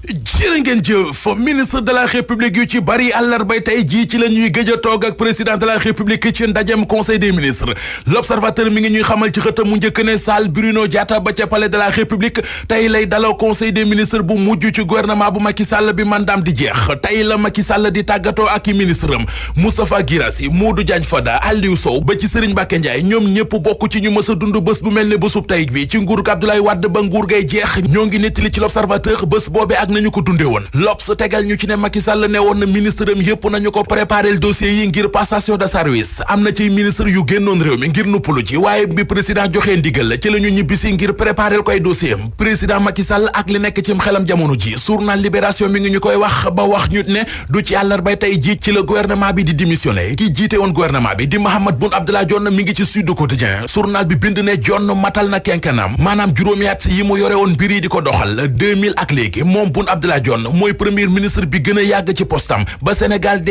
jërë ngeen jëf ministre de la république yu ci bari àllarbay tey jii ci la ñuy gëj a toog ak président de la république ci ndajem conseil des ministres l'observateur mi ngi ñuy xamal ci xëtam mu njëkk ne salle Bruno Diatta ba ca palais de la république tey lay daloo conseil des ministres bu mujj ci gouvernement bu Macky Sall bi mandaam di jeex tey la Macky Sall di tàggatoo ak i ministre am Moustapha Guirassy Modou Diagne Fada Aliou Sow ba ci Serigne Mbacké Ndiaye ñoom ñëpp bokk ci ñu mës a dund bés bu mel ne bésub tey bi ci nguurug Abdoulaye Wade ba nguur gay jeex ñoo ngi nettali ci l'observateur bés boobee ak nañu ko dundee woon L'Obs tegal ñu ci ne Macky Sall ne woon na ministre am yëpp nañu ko préparer le dossier yi ngir passation de service am na ci ministre yu génnoon réew mi ngir nuppalu ci waaye bi président joxee ndigal la ci la ñu ñibbisi ngir préparer koy dossier am président Macky Sall ak li nekk cim xelam jamono ji journal Libération mi ngi ñu koy wax ba wax ñu ne du ci àllarbay tey ji ci la gouvernement bi di démissionné ki jiite woon gouvernement bi di Mahammed Boun Abdallah Dionne mi ngi ci Sud Quotidien journal bi bind ne Dionne matal na kenkanam maanaam juróomi at yi mu yore woon mbir yi di ko doxal 2000 ak léegi moom Boun Abdallah Dionne mooy premier ministre bi gën a yàgg ci postam ba Sénégal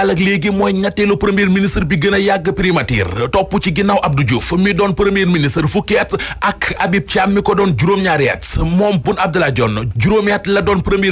ak léegi mooy ñetteelu premier ministre bi gën a yàgg primature topp ci ginnaaw Abdou Diouf mi doon premier ministre fukki at ak Habib Thiam mi ko doon juróom-ñaari at moom Boun Abdallah Dionne juróomi at la doon premier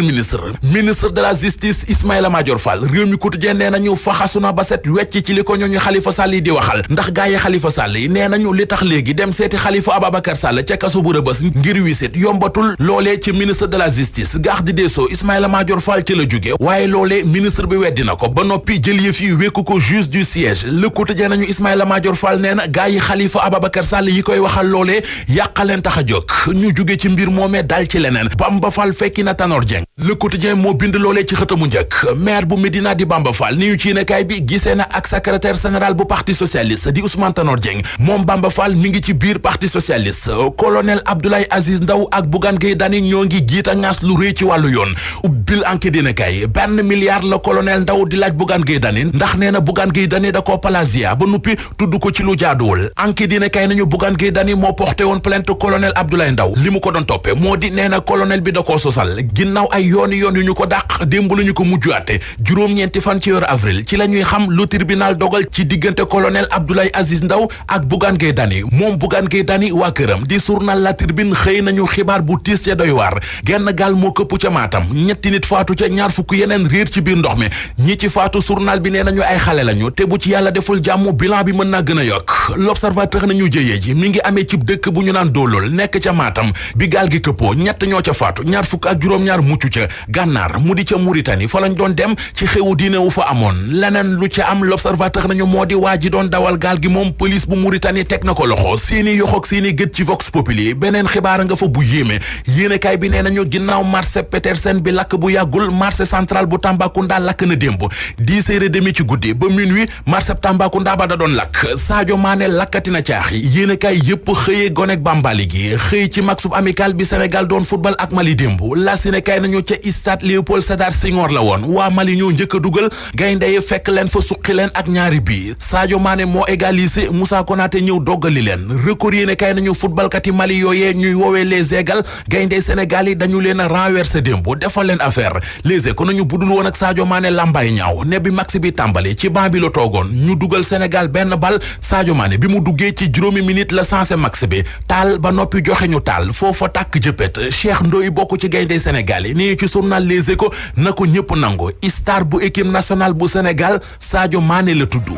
ministre de la justice Ismaïla Madior Fall réew mi quotidien nee nañu faxasu na ba set wecc ci li ko ñooñu Khalifa Sall yi di waxal ndax gaa yi Khalifa Sall yi nee nañu li tax léegi dem seeti Khalifa Ababacar Sall ca kaso bu Rebeuss ngir wisit yombatul loolee ci ministre de la justice garde des Sceaux Ismaïla Madior Fall ci la jóge waaye loolee ministre bi weddi na ko ba noppi jël yëf yi wékku ko juge du siège Le Quotidien nañu Ismaïla Madior Fall nee na gaa yi Khalifa Ababacar Sall yi koy waxal loolee yàqaleen tax a jóg ñu jóge ci mbir moomee dal ci leneen Bamba Fall fekki na Tanor Dieng Le Quotidien moo bind loolee ci xëtamu njëkk maire bu Médina di Bamba Fall ni ñu ci yéenekaay bi gisee na ak secrétaire général bu parti socialiste di Ousmane Tanor Dieng moom Bamba Fall mi ngi ci biir parti socialiste colonel Abdoulaye Aziz Ndaw ak Bougane Gueye Dany ñoo ngi jiita ngaas lu rëy ci wàllu yoon ubbil enquête yéenekaay benn milliard la colonel Ndaw di laaj Bougane Gueye Dany ndax nee na Bougane Gueye Dany da koo plagiat ba nuppi tudd ko ci lu jaaduwul enquête yéenekaay nañu Bougane Gueye Dany moo porté woon plainte colonel Abdoulaye Ndaw li mu ko doon toppe moo di nee na colonel bi da koo sosal ginnaaw ay yoon yu ñu ko dàq démb la ñu ko mujjuwaate juróom-ñeenti fan ci weeru avril ci la ñuy xam lu tribunal dogal ci diggante colonel Abdoulaye Aziz Ndaw ak Bougane Gueye Dany moom Bougane Gueye Dany waa këram di journal La Tribune xëy nañu xibaar bu tiis ca doy waar genn gaal moo këpp ca Matam ñetti nit faatu ca ñaar fukk yeneen réer ci biir ndox mi ñi ci faatu journal bi nee nañu ay xale lañu te bu ci yàlla deful jàmm bilan bi mën naa gën a yokk l'observateur nañu jëyee ji mi ngi amee ci dëkk bu ñu naan Doolol nekk ca Matam bi gaal gi këppoo ñett ñoo ca faatu ñaar fukk ak juróom-ñaar mucc ca Gànnaar mu di ca Mauritanie fa lañ doon dem ci xewu diine wu fa amoon leneen lu ca am l'observateur nañu moo di waa ji doon dawal gaal gi moom police bu Mauritanie teg na ko loxo seeni yoxoog seeni gët ci Vox Populi beneen xibaar nga fa bu yéeme yéenekaay bi nee nañu ginnaaw marché Petersen bi lakk bu yàggul marché central bu Tambacounda lakk na démb 10h30 ci guddi ba minuit marché Tambacounda ba da doon lakk Sadio Mané lakkati na caaxi yéenekaay yëpp xëyee gonek Bambali gi xëy ci match amical bi Sénégal doon football ak Mali démb la Sénégal nañu ca stade Léopold Sédar Senghor la woon waa Mali ñoo njëkk a dugal gaynde yi fekk leen fa suqi leen ak ñaari bii Sadio Mané moo égalisé Moussa Konaté ñëw doggali leen record yéene kay nañu footballkat yi Mali yooyee ñuy woowee les Aigles gaynde Sénégal yi dañu leen a renversé démb defal leen affaire les Échos nañu budul woon ak Sadio Mané lambay ñaaw ne bi max bi tàmbali ci banc bi la toogoon ñu dugal Sénégal benn bal Sadio Mané bi mu duggee ci juróomi minute la sensé max bi taal ba noppi joxe ñu taal foofa tàkk jëppét Cheikh Ndoye bokk ci gaynde Sénégal yi nii ci journal les Échos na ko ñëpp nangu star bu équipe nationale bu Sénégal Sadio Mané la tudd